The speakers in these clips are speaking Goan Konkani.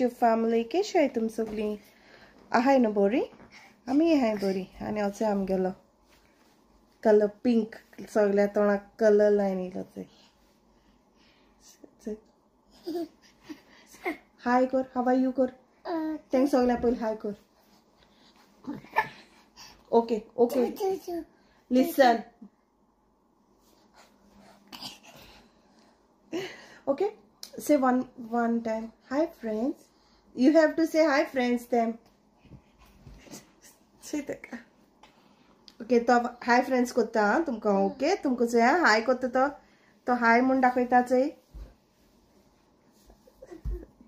यूट्यूब फॅमिली, कशी आहे तुम सगळी? आहाय न्हू बरी? आमी आहाय बरी. आनी अशें आमगेलो कलर पिंक, सगळ्या तोंडाक कलर लायन येयलो. हाय कर, हाव are you कर, तेंक सगळ्या पयलीं हाय कर. Okay okay, listen. Okay, say one time hi friends. You have to say hi friends them. Say that. Okay, तो hi friends कोत्ता तुमका. Okay, तुमको say hi कोत्ता तो तो hi म्हूण दाखयता. चोय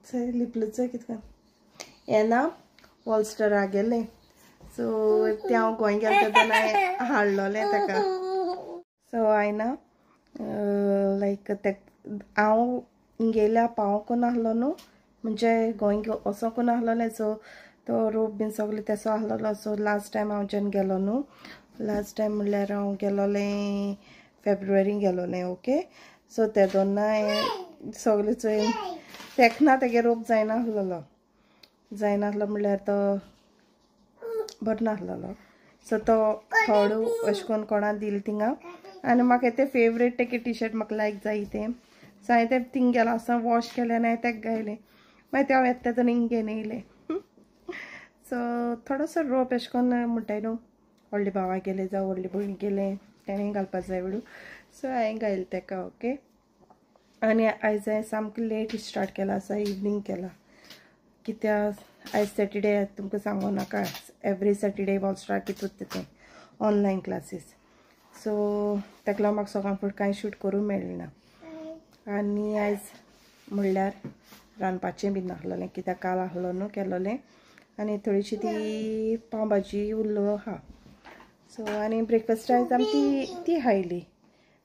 चोय लिपलो चोय कितका येना वॉलस्टरा गेलें. सो तें हांव गोंय गेलें तेन्ना हाडलोलें ताका. सो हांवें ना लायक ते हांव हिंगेल्या पावोंक नासलो न्हू, म्हणजे गोंय वचोंक नासलोलें. सो तो रोप बीन सगळें तेसो आसलेलो. सो लास्ट टायम हांव जेन्ना गेलो न्हू, लास्ट टायम म्हणल्यार हांव गेलोलें फेब्रुवारीन गेलोलें. ओके, सो ते दोना सगळें चोय तेका तेगे रोप जायनासलेलो, जायनासलो म्हणल्यार तो बरो नासलेलो. सो तो थोडो अशें करून कोणा दिल थिंगा. आनी म्हाका तें फेवरेट तेगे टी शर्ट म्हाका लायक जाय तें. सो हांवें तें थिंग गेलो आसतना वॉश केलें आनी हांवें तेका घायलें. मागीर तें हांव येता तेन्ना हिंग घेवन येयलें. सो थोडोसो रोप अशें करून म्हणटाय न्हू, व्हडले भावा गेले जावं व्हडले भयणी गेले तेणें घालपा जाय म्हणून. सो हांवें घायलें तेका. ओके, आनी आयज हांवें सामकें लेट स्टार्ट केलां आसा, इवनींग केलां. कित्याक आयज सॅटर्डे, तुमकां सांगू नाका, एवरी सॅटर्डे वॉलस्टार कितें उरता तें ऑनलायन क्लासीस. सो ताका लागून म्हाका सगळ्यां फुडें कांय शूट करूंक मेळ्ळें ना. आनी आयज म्हणल्यार रांदपाचें बीन नासलेलें, कित्याक काल आसलो न्हू केलोलें. आनी थोडीशी ती पाव भाजी उरलो आहा. सो आनी ब्रेकफास्ट आयज आमी ती खायली,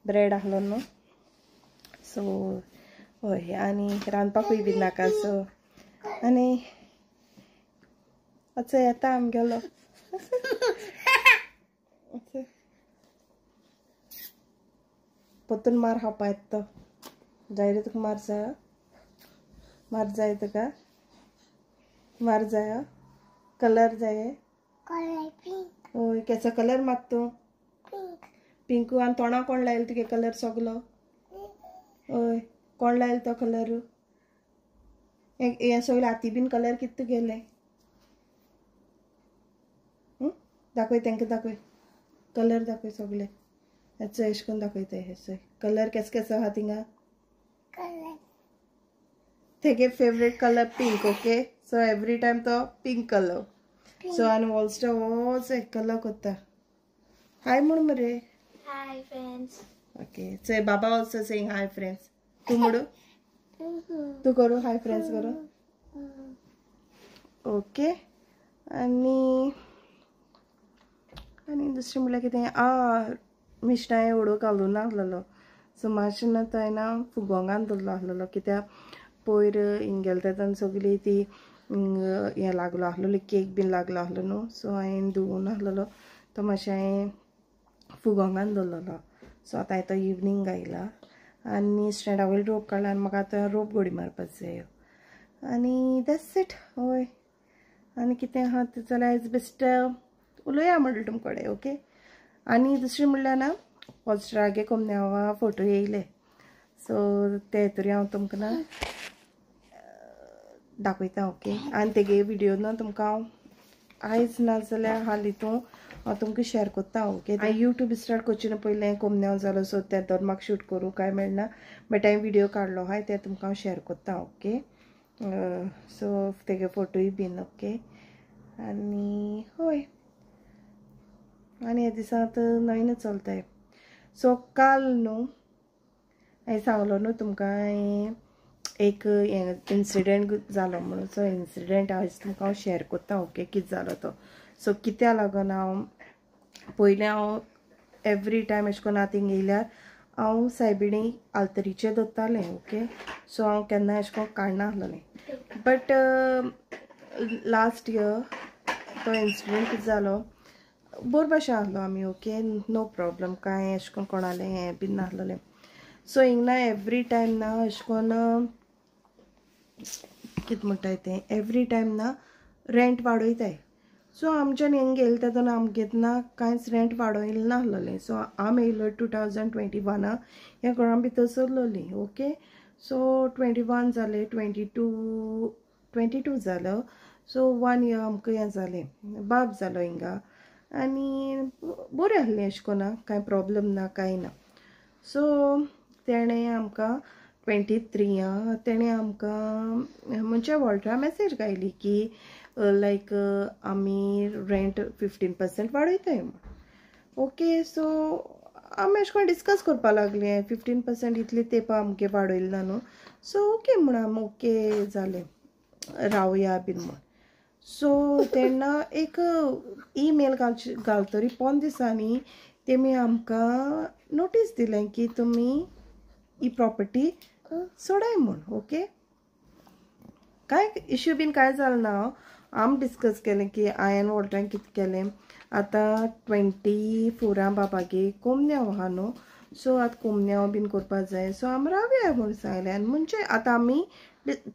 ब्रेड आसलो न्हू. सो हय, आनी रांदपाकूय बीन नाका. सो आनी असो येता आमगेलो. परतून मार खावपा येता तो. जाय रे तुका? मार जाय? मार जाय तुका? मार जाय? कलर जाय? हय, केसो कलर मात तूं? पिंक. आनी तोंडाक कोण लायलो तुगे कलर सगलो? हय, कोण लायलो तो कलर? हें सगळें हाती बीन कलर कितें तुगेलें? दाखय तांकां, दाखय कलर दाखय सगळे. हेचो अशें करून दाखयता. हेचो कलर केसो केसो आहा थिंगा? तेगे favourite colour pink. Okay, so every time तो पिंक कलर. सो आनी वॉलस्टर होच एक कलर कोत्ता. हाय म्हूण मरे. Hi friends. ओके, चोय बाबा ऑल्सो सेइंग हाय फ्रेंड्स. तूं म्हणू, तूं करूं हाय फ्रेंड्स करूं. ओके, आनी आनी दुसरें म्हणल्यार कितें? आ मिश्टां उडोवंक घालूं नासलेलो. सो मातशें ना तो हांवें ना फुगोंगान दवरलो आसलेलो, कित्याक पयर हिंग गेले तेन्ना सगळी ती हें लागलो आसलेलो, केक बीन लागलो आसलो न्हू. सो हांवें धुवून आसलेलो तो मातशें हांवें फुगोंगान दवरलेलो. सो आतां हांवें तो इवनींग घायला आनी स्टँडा वयलो रोप काडला आनी म्हाका आतां रोप गोडी मारपाक जाय. आनी that's it. हय, आनी कितें आहा तें जाल्यार आयज बेस्ट उलोवया म्हणलें तुमचे कडेन. ओके, आनी दुसरें म्हणल्यार ना वॉलस्टरागे कोमन्यावा फोटो येयले. सो ते तरी हांव तुमकां ना दाखयता. ओके, आनी तेगे विडियो ना तुमकां हांव आयज ना जाल्यार हालीं तूं हांव तुमकां शेअर करता. ओके, हांवें यूट्यूब स्टार्ट करचें न्हू पयलें कोमन्याव जालो. सो ते दोन म्हाका शूट करूंक कांय मेळना, बट हांवें विडियो काडलो आहा ते तुमकां हांव शेअर करता. ओके, सो तेगे फोटोय बीन. ओके, आनी हय, आनी ह्या दिसा आतां नवीन चलताय. सो काल न्हू हांवें सांगलो न्हू तुमकां एक इन्सिडेंट जालो म्हणून. सो इन्सिडेंट आयज तुमकां हांव शेअर करता. ओके, कितें जालो तो. सो कित्याक लागून हांव पयलें हांव एवरी टायम अशें करून आतां हिंग येयल्यार हांव सायबिणी आल्तरीचेर दवरतालें. ओके, सो हांव केन्ना अशें करून काडनासलें. बट लास्ट इयर तो इन्सिडेंट कितें जालो, बरो भाशेन आसलो आमी. ओके, नो प्रॉब्लम, कांय अशें करून कोणालें हें बीन नासलेलें. सो हिंग ना एवरी टायम ना अशें करून कितें म्हणटाय तें एवरी टायम ना रेंट वाडयताय. सो आमच्यान हिंग गेले तेन्ना आमगे ना कांयच रेंट वाडयलें नासलें. सो आमी येयलो 2021 ह्या घरां भितर सरलोली. ओके, सो 21 जालें, 22 जालो. सो 1 इयर आमकां हें जालें, बाब जालो हिंगा आनी बरें आसलें, अशें कोन्ना कांय प्रोब्लम ना कांय ना. सो तेणें आमकां 23 तेणें आमकां म्हणजे वॉल्टरा मॅसेज घायली की लायक आमी रेंट 15% वाडयताय म्हूण. ओके, सो आमी अशें करून डिस्कस करपा लागले, 15% इतले तेंपा आमगे वाडयलें ना न्हू. सो ओके म्हूण आमी ओके जालें, रावया बीन म्हूण. सो तेन्ना एक ईमेल घालतरी 15 दिसांनी तेमी आमकां नोटीस दिलें की तुमी ही प्रॉपर्टी सोडाय म्हूण. ओके, कांय इश्यू बीन कांय जालें ना. आमी डिस्कस केलें की हांवें वॉल्टरान कितें केलें, आतां 24 बाबागे कोमन्यांव आहा न्हू, सो आतां कोमन्यांव बीन करपा जाय, सो आमी रावया म्हूण सांगलें. आनी म्हणजे आतां आमी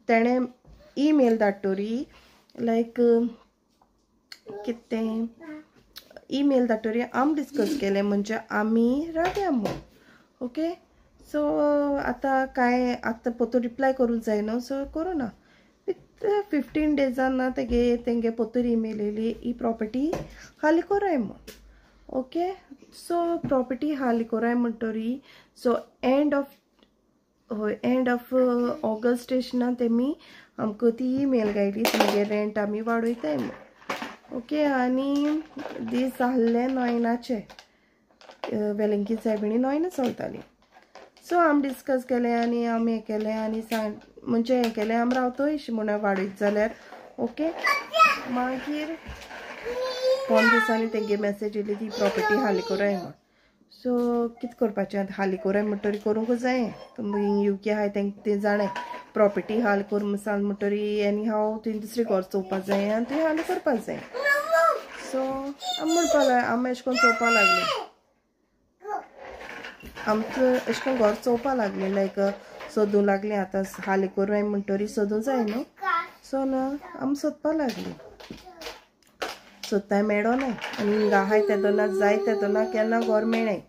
तेणें ईमेल धाडटरी लायक कितें ईमेल धाडटरी आमी डिस्कस केलें म्हणजे आमी रावया म्हूण. ओके, सो आतां कांय आतां पोतून रिप्लाय करूंक जाय न्हू, सो करूं ना. 15 डेजान ना तेगे तेंगे पोतूर ईमेल येयली ही प्रॉपर्टी खाली कोराय म्हूण. ओके, सो प्रॉपर्टी खाली कोराय म्हणटरी सो एंड ऑफ ऑगस्ट ना तेमी आमकां ती ईमेल घायली तुमगे रेंट आमी वाडयताय म्हूण. ओके, आनी दीस आहले नोयनाचे, वेलंकी सायबिणी नोयना चलताली. सो आमी डिस्कस केलें आनी आमी हें केलें आनी सांग म्हणजे हें केलें आमी रावतोय म्हूण वाडयत जाल्यार. ओके, मागीर 15 दिसांनी तेंगे मॅसेज येयली ती प्रॉपर्टी हाली कोराय म्हूण. सो कितें करपाचें आतां, हाली कोराय म्हणटरी करूंक जाय, तुमी युके आहाय तेंकां तें जाणाय प्रॉपर्टी हाल कर म्हूण सांग म्हणटरी एनी हांव तुवें दुसरें घर चोवपा जाय आनी तुवें हाली करपा जाय. सो आमी म्हणपा लागले, आमी अशें करून चोवपा लागली, आमकां अशें करून घर चोवपा लागलें, लायक सोदूं लागलें आतां हाली कोराय म्हणटरी सोदूं जाय न्हू. सो ना आमी सोदपा लागली, सोदताय मेळो ना आनी हिंगा आहाय तेदोना जाय तेदोना केन्ना घर मेळ्ळें.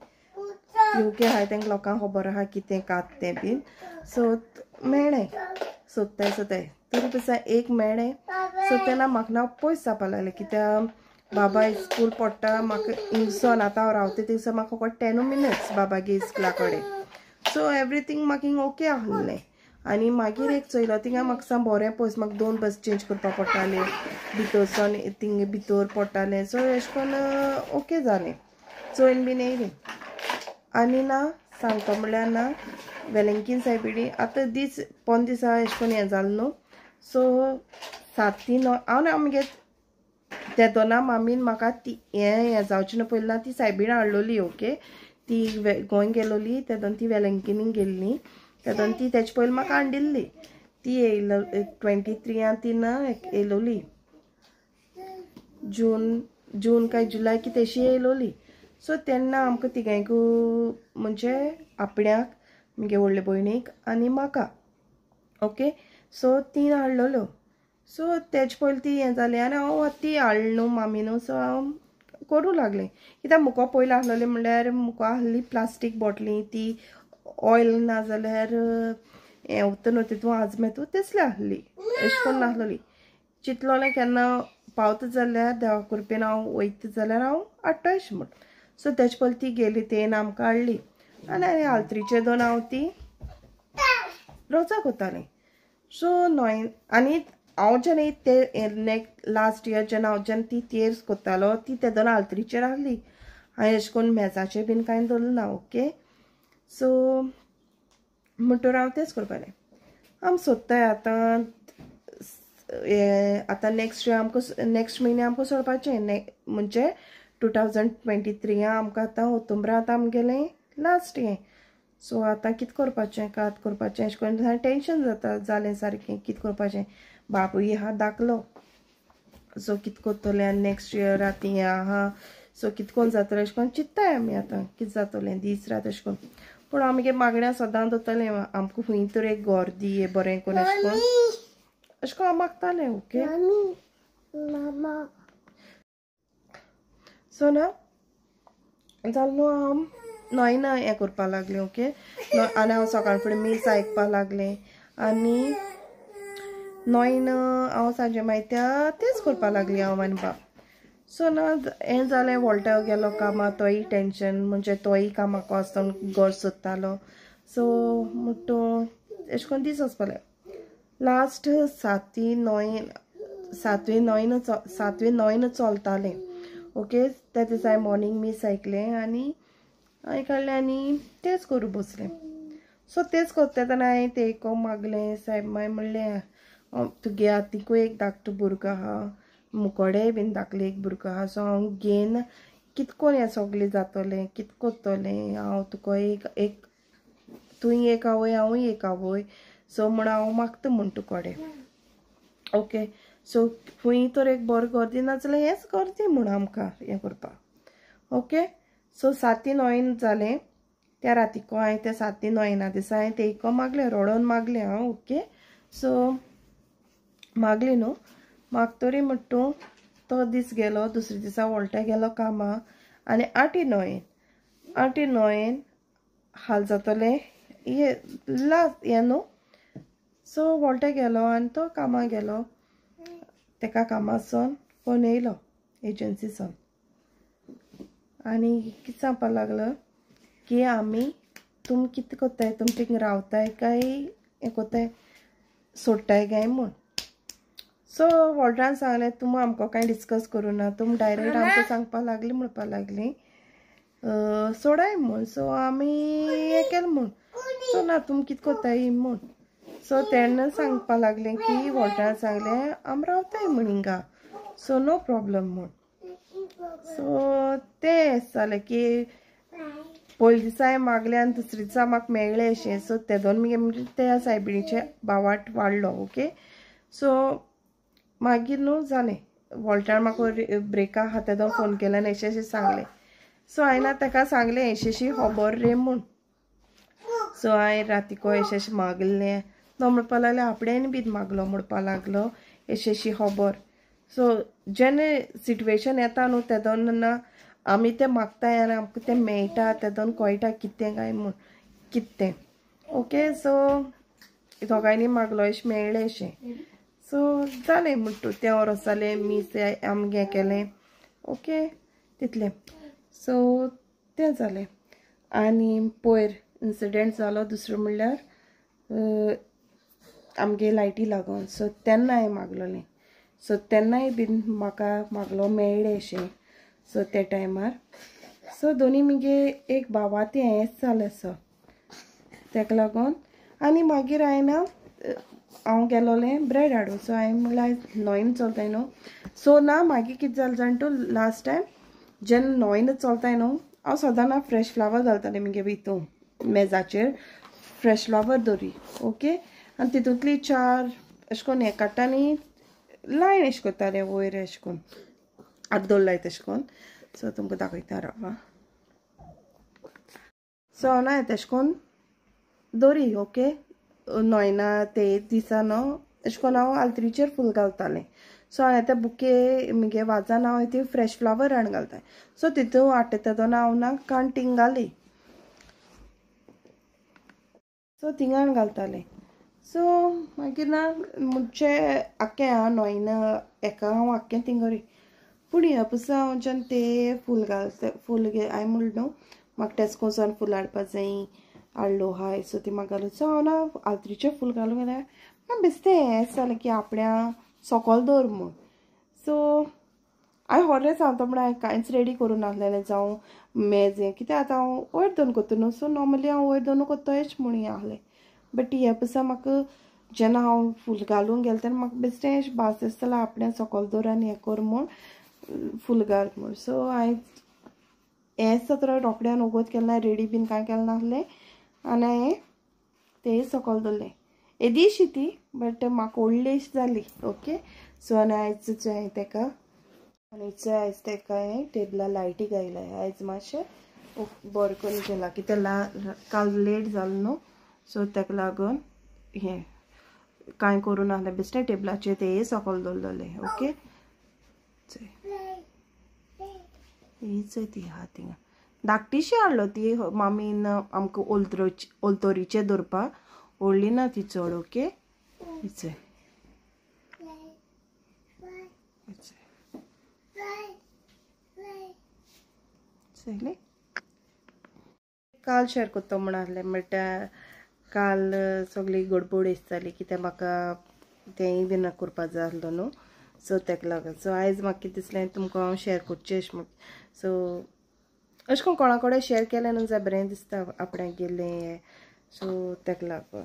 युके आहाय तेंकां लोकांक खबर आहा कितें कात तें बीन, सो मेळ्ळें सोदताय सोदताय तरी पसा एक मेळ्ळें. सो तेन्ना म्हाका ना पयस जावपा लागलें कित्याक बाबा स्कूल पडटा म्हाका हिंगसोन आतां हांव रावता थिंगसोन म्हाका फकत 10 मिनट्स बाबागे स्कुला कडेन. सो एवरीथींग म्हाका हिंग ओके आहलें. आनी मागीर एक चोयलो थिंगा म्हाका साम बरें पयस, म्हाका 2 बस चेंज करपा पडटालें, भितर सान थिंग भितर पडटालें. सो एशें करून ओके जालें, चोयन बीन येयलीं. आनी ना सांगता म्हणल्यार ना वेलंकीन सायबिणी आतां दीस 15 दिसा एशें करून हें जालें न्हू. सो 7-3 हांव आमगे तेदोना मामीन म्हाका ती हें जावचें ना पयलीं ना ती सायबीण हाडलोली. ओके, ती गोंय गेलोली तेदोन ती वेलंकिनीक गेल्ली, तेदोन ती तेजे पयलीं म्हाका हाडिल्ली. ती येयलो 23 ती ना येयलोली, जून काय जुलय की तेशी येयलोली. सो तेन्ना आमकां तिगांयक म्हणजे आपण्याक म्हगे व्हडले भयणीक आनी म्हाका. Okay, so 3 हाडलोल्यो. सो तेजे पयलीं ती हें जालें आनी हांव ती हाडली न्हू मामी न्हू, सो हांव करूं लागलें कित्याक मुको पयलीं आहलोलें म्हणल्यार मुको आहली प्लास्टीक बॉटली, ती ऑयल ना जाल्यार हें उरता न्हू तितून आजमे तूं तसली आहली, अशें करून नासलोली. चिंतलोलें केन्ना पावता जाल्यार देवा कृपेन हांव वयता जाल्यार हांव हाडटा अशें म्हूण. सो तेजे पयलीं ती गेली तेन आमकां हाडली आनी आल्त्रीचे 2 हांव ती रोजा कोतालें. सो न्हय आनी हांव जेन्ना ते नेक्स्ट लास्ट इयर जेन्ना हांव जेन्ना ती तेर्स कोत्तालो ती तेदोना आल्त्रीचेर आहली, हांवें अशें करून मेजाचेर बीन कांय दवरलें ना. ओके, सो म्हणटोर हांव तेंच करपालें. आमी सोदताय आतां आतां नेक्स्ट इयर आमकां नेक्स्ट म्हयने आमकां सोडपाचें, म्हणजे 2023 आमकां आतां ऑक्टोबरा आतां आमगेलें लास्ट हें. सो आतां कितें करपाचें कात करपाचें अशें करून टेंशन जाता जालें सारकें, कितें करपाचें. बापूय आहा दाखलो, सो कितें करतलें आनी नेक्स्ट इयर आतां हें आहा, सो कितें करून जातलें अशें करून चिंत्ताय आमी आतां कितें जातलें दीस रात अशें करून. पूण आमगे मागण्या सदां दवरतलें आमकां खंय तर एक घर दी बरें करून अशें करून अशें करून हांव मागतालें ओके. सो ना जालें न्हू हांव नोयना हें करपा लागलें ओके. आनी हांव सकाळ फुडें मीस आयकपा लागलें आनी नोयन हांव सांजे मागीर तेंच करपा लागली हांव आनी बाब. सो ना हें जालें वॉल्टर गेलो कामां, तोय टेंशन म्हणजे तोय कामाक वचून घर सोदतालो. सो म्हणटू अशें करून दीस वचपा लागले. लास्ट सातवी नोयन चलतालें ओके. त्या दिसा हांवें मॉर्निंग मीस आयकलें आनी हांवें काडलें आनी तेंच करूं बसलें. सो तेंच करता तेन्ना हांवें ते मागलें सायब मागीर म्हणलें तुगे आतीकूय एक धाकटो भुरगो आहा, मुकोडेय बीन धाकलो एक भुरगो आहा, सो हांव घेन कितकोन हें सगळें जातलें, कित करतलें हांव तुका एक एक तूंय एक आवय हांवूय एक आवय, सो म्हण हांव मागता म्हूण तुकडे ओके. सो खंय तर एक बरें घर दिना जाल्यार हेंच घर दी म्हूण आमकां हें करपाक ओके. सो 7 नोयन जालें त्या रातीको हांवें त्या 7 नोयना दिसा हांवें तेको मागलें, रडोन मागलें हांव ओके. सो मागलें न्हू मागतरी म्हणटू तो दीस गेलो. दुसरे दिसा वॉल्टा गेलो कामां आनी 8 नोयन हाल जातलें हे लास्ट हें न्हू. सो वॉल्टा गेलो आनी तो कामां गेलो, तेका कामासून फोन येयलो एजन्सीसून आनी कितें सांगपाक लागलो की आमी तुमी कितें करताय, तुमी थिंग रावताय काय हें करताय सोडटाय काय म्हूण. सो वॉल्टरान सांगलें तुमी आमकां कांय डिस्कस करूं ना, तुमी डायरेक्ट आमकां सांगपाक लागली म्हणपाक लागली सोडाय म्हूण. सो आमी हें केलें म्हूण, सो ना तुमी कितें करताय म्हूण. सो तेन्ना सांगपाक लागलें की वॉल्टरान सांगलें आमी रावताय म्हूण हिंगा, सो नो प्रॉब्लम म्हूण. सो तें जालें की पयले दिसा हांवें मागलें आनी दुसरे दिसा म्हाका मेळ्ळें अशें. सो ते दोन मगे म्हणजे त्या सायबिणीचे भावाट वाडलो ओके. सो मागीर न्हू जालें वॉल्टरान म्हाका ब्रेका आहा तेदो फोन केलो आनी अशें अशें सांगलें. सो हांवें ना ताका सांगलें अशें अशी खबर रे म्हूण. सो हांवें रातीको अशें अशें मागलें, तो म्हणपाक लागलें आपणेन बीन मागलो म्हणपाक लागलो अशी अशी खबर. सो जेन्ना सिट्युएशन येता न्हू तेदोन ना आमी तें मागताय आनी आमकां तें मेळटा तेदोन कळटा कितें काय म्हूण कितें ओके. सो दोगांयनी मागलो अशें मेळ्ळें अशें. सो जालें म्हणटू तें ओरोस जालें मीस आमगें केलें ओके तितलें. सो तें जालें. आनी पयर इन्सिडेंट जालो दुसरो म्हणल्यार आमगे लायटी लागून. सो तेन्ना हांवें मागलोलें, सो तेन्नाय बीन म्हाका मागलो मेळ्ळें अशें. सो ते टायमार सो दोनी मुगे एक भावा तें हेंच जालें. सो तेका लागून आनी मागीर हांवें ना हांव गेलोलें ब्रेड हाडूं. सो हांवें म्हणल्यार नोयन चलताय न्हू. सो ना मागीर कितें जालें जाण तूं लास्ट टायम जेन्ना नोयन चलताय न्हू हांव सदां ना फ्रेश फ्लावर घालतालें मुगे हितून मेजाचेर फ्रेश फ्लावर दवरी ओके. आनी तितूंतली 4 अशें करून हें काडटा आनी लायन अशें करतालें वयर अशें करून आदोल लायता अशें करून. सो तुमकां दाखयता राव. सो हांव ना तेशें करून दवरी ओके. नोयना ते दिसा न्हू अशें करून हांव आल्त्रीचेर फूल घालतालें. सो हांवें ते बुके मुगे वाजान हांव ती फ्रेश फ्लावर हाडून घालतालें. सो तितून हाडटा तेदोना हांव ना काण थिंग घाली, सो थिंगा हाडून घालतालें. सो मागीर ना म्हणजे आख्खें हांव नोयना एका हांव आख्खें थिंग करी. पूण ह्या पुसा हांव जेन्ना ते फूल घालता फूल हांवें म्हणलें न्हू म्हाका टेस्कोसान फूल हाडपा जाय हाडलो हाय. सो ती म्हाका घालूं. सो हांव ना आल्त्रीचें फूल घालूंक गेल्यार म्हाका बेश्टें हें जालें की आपण्या सोकोल दवर म्हूण. सो हांवें होरें सांगता म्हण हांवें कांयच रेडी करूं नासलेलें जावं मेज हें कित्याक आतां हांव वयर दोन करता न्हू. सो नॉर्मली हांव वयर दोनू करतोच म्हूण हें आहलें. बट ह्या पसा म्हाका जेन्ना हांव फूल घालूंक गेलें तेन्ना म्हाका बेश्टें अशें भास दिसतालें आपणें सोकोल दवर आनी हें कर म्हूण फूल घाल म्हूण. सो हांवें हेंच जाता रोखड्यान वोगोत केलें ना, रेडी बीन कांय केलें नासलें आनी हांवें तें सोकोल दवरलें. येदीशी ती बट म्हाका व्हडलीशी जाली ओके. सो आनी आयज हांवें तेका आनी आयज तेका हांवें टेबलार लायटी घायल्या. आयज मातशें बरें करून केलां कित्याक काल लेट जालो न्हू. सो तेका लागून हें कांय करूं नासलें, बेश्टें टेबलाचेर तें सकयल दवरलेलें. ओके, हीच ती आहा थिंगा धाकटीशी हाडलो ती मामीन आमकां ओलतोरीचे दवरपाक, व्हडली ना ती चड. ओके, हीच चोयलें. काल शेअर करता म्हूण आसलें, बट काल सगळी गडबड दिसताली कित्याक म्हाका तेंय बीन करपाक जाय आसलो न्हू, सो तेका लागून. सो आयज म्हाका कितें दिसलें तुमकां हांव शेअर करचें अशें म्हूण. सो अशें करून कोणा कडेन शेअर केलें न्हू जाल्यार बरें दिसता आपणाक गेल्लें हें, सो तेका लागून.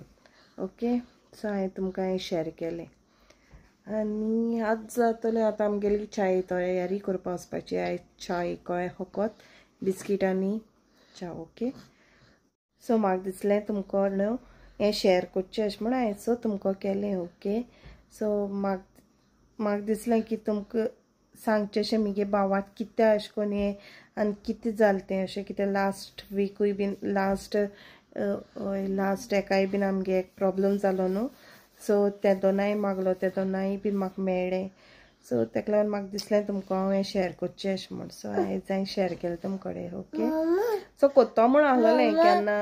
ओके, सो हांवें तुमकां हें शेअर केलें. आनी आज जातलें आतां आमगेली च्याय तयारी करपाक वचपाची. आयज च्याय कळ्ळें फकत बिस्कीट आनी च्या. ओके, सो म्हाका दिसलें तुमकां न्हू हें शेअर करचें अशें म्हूण हांवें सो तुमकां केलें. ओके, सो म्हाका दिसलें की तुमकां सांगचें अशें मुगे भावाक कितें अशें करून हें आनी कितें जालें तें अशें कितें लास्ट विकूय बीन लास्ट एकाय बीन आमगे एक प्रोब्लम जालो न्हू, सो ते दोनाय मागलो, ते दोनाय बीन म्हाका मेळ्ळें. सो तेका लागून म्हाका दिसलें तुमकां हांव हें शेअर करचें अशें म्हूण. सो हांवें शेअर केलें तुमचे कडेन. ओके, सो कोत्तो म्हूण आसलेलें केन्ना.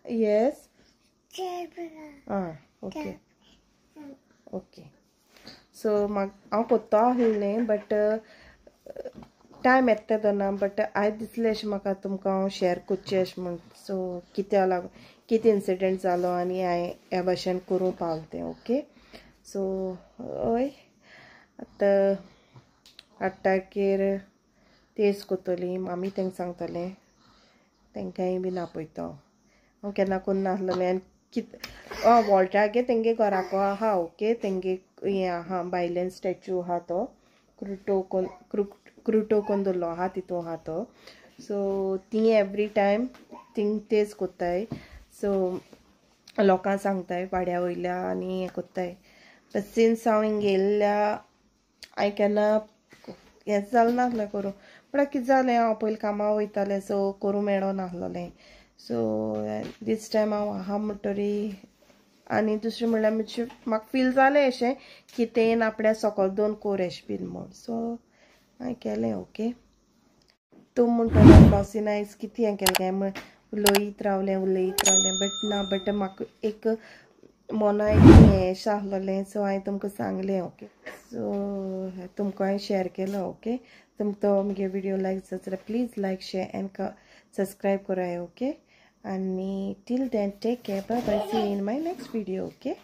येस, आं, ओके ओके. सो म्हाका हांव कोत्तो आसलें बट टायम येता तेदोना, बट आयज दिसलें अशें म्हाका तुमकां हांव शेअर करचें अशें म्हूण. सो कित्या लागून कितें इन्सिडंट जालो आनी हांवें ह्या भाशेन करूंक पावलें तें. ओके, सो हय आतां 8 तारखेर तेज करतली, मामी तांकां सांगतलें, तांकांय बीन आपयता हांव. केन्ना करूं नासलेलें आनी कितें वॉल्टागे तेंगे घराको आहा. ओके, तेंगे हें आहा बायलेन स्टॅच्यू आहा तो क्रुटो क्रुटो कोन्न दवरलो आहा तितू आहा तो. सो ती एवरी टायम थिंग तेज कोत्ताय, सो लोकांक सांगताय वाड्या वयल्या आनी हें कोत्ताय. बट सिन्स हांव हिंग येयल्ल्या हांवें केन्ना हेंच जालें नासलें करूं, पूण कितें जालें हांव पयलीं कामां वयतालें, सो करूं मेळो नासलेलें. सो दीस टायम हांव आहा म्हणटरी आनी दुसरें म्हणल्यार मातशें म्हाका फील जालें अशें की तें आपल्या सकयल दोन कोर अशें बीन म्हूण, सो हांवें केलें. ओके, तूं म्हणटलो फ्लॉसीन आयज कितें हें केलें काय म्हण उलयत रावलें बट ना, बट म्हाका एक मना एक हें अशें आसलेलें, सो हांवें तुमकां सांगलें. ओके, सो तुमकां हांवें शेअर केलो. ओके, तुमकां तो मुगे विडियो लायक जाता जाल्यार please like share and subscribe कराय. ओके, आनी till then take care, bye bye, see in my next video. Okay.